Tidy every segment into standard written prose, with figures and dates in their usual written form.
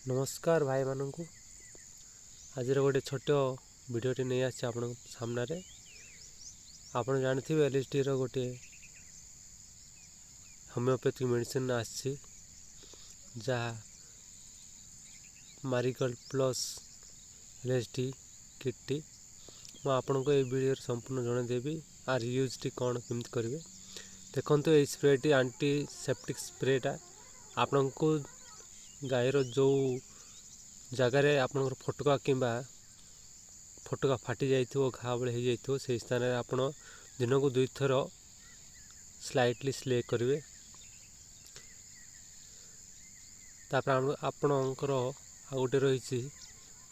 ନମସ୍କାର ଭାଇମାନଙ୍କୁ। ଆଜିର ଗୋଟେ ଛୋଟ ଭିଡ଼ିଓଟି ନେଇ ଆସିଛି ଆପଣଙ୍କ ସାମ୍ନାରେ। ଆପଣ ଜାଣିଥିବେ, ଏଲ୍ଏସ୍ଡିର ଗୋଟିଏ ହୋମିଓପାଥିକ୍ ମେଡ଼ିସିନ୍ ଆସିଛି, ଯାହା ମାରିଗୋଲ୍ଡ ପ୍ଲସ୍ ଏଲ୍ଏସ୍ଡି କିଟ୍ଟି। ମୁଁ ଆପଣଙ୍କୁ ଏଇ ଭିଡ଼ିଓରେ ସମ୍ପୂର୍ଣ୍ଣ ଜଣାଇଦେବି ଆର ୟୁଜ୍ଟି କ'ଣ, କେମିତି କରିବେ। ଦେଖନ୍ତୁ, ଏଇ ସ୍ପ୍ରେଟି ଆଣ୍ଟିସେପ୍ଟିକ୍ ସ୍ପ୍ରେଟା ଆପଣଙ୍କୁ ଗାଈର ଯେଉଁ ଜାଗାରେ ଆପଣଙ୍କର ଫୋଟକା କିମ୍ବା ଫୋଟକା ଫାଟି ଯାଇଥିବ, ଘା ଭଳି ହେଇଯାଇଥିବ, ସେଇ ସ୍ଥାନରେ ଆପଣ ଦିନକୁ ଦୁଇଥର ସ୍ଲାଇଟଲି ସ୍ପ୍ରେ କରିବେ। ତାପରେ ଆପଣଙ୍କର ଆଉ ଗୋଟେ ରହିଛି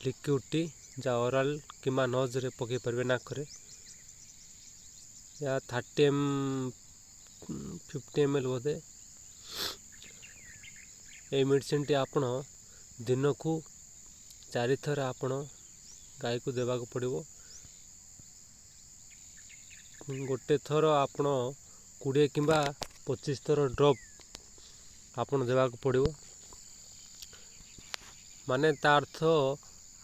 ଲିକ୍ୱିଡ଼ଟି, ଯାହା ଓରାଲ୍ କିମ୍ବା ନୋଜ୍ରେ ପକାଇ ପାରିବେ, ନାକରେ। ଏହା 30 50 ml ବୋଧେ। ଏଇ ମେଡ଼ିସିନଟି ଆପଣ ଦିନକୁ ଚାରିଥର ଆପଣ ଗାଈକୁ ଦେବାକୁ ପଡ଼ିବ। ଗୋଟେ ଥର ଆପଣ 20 କିମ୍ବା 25 ଥର ଡ୍ରପ୍ ଆପଣ ଦେବାକୁ ପଡ଼ିବ। ମାନେ ତା ଅର୍ଥ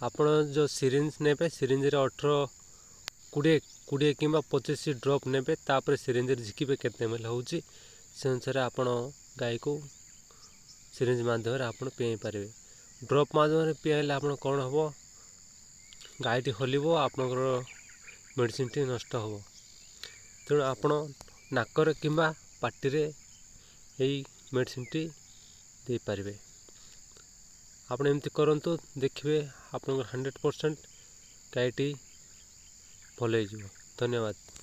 ଆପଣ ଯେଉଁ ସିରିଞ୍ଜ ନେବେ, ସିରିଞ୍ଜରେ 18, 20, 20 କିମ୍ବା 25 ଡ୍ରପ୍ ନେବେ। ତାପରେ ସିରିଞ୍ଜରେ ଝିକିବେ, କେତେ ଏମ୍ ଏଲ୍ ହେଉଛି, ସେ ଅନୁସାରେ ଆପଣ ଗାଈକୁ ସିରିଞ୍ଜ ମାଧ୍ୟମରେ ଆପଣ ପିଆଇ ପାରିବେ। ଡ୍ରପ୍ ମାଧ୍ୟମରେ ପିଆଇଲେ ଆପଣ କ'ଣ ହେବ? ଗାଈଟି ହଲିବ, ଆପଣଙ୍କର ମେଡ଼ିସିନଟି ନଷ୍ଟ ହେବ। ତେଣୁ ଆପଣ ନାକରେ କିମ୍ବା ପାଟିରେ ଏଇ ମେଡ଼ିସିନଟି ଦେଇପାରିବେ। ଆପଣ ଏମିତି କରନ୍ତୁ, ଦେଖିବେ ଆପଣଙ୍କର 100% ଗାଈଟି ଭଲ ହେଇଯିବ। ଧନ୍ୟବାଦ।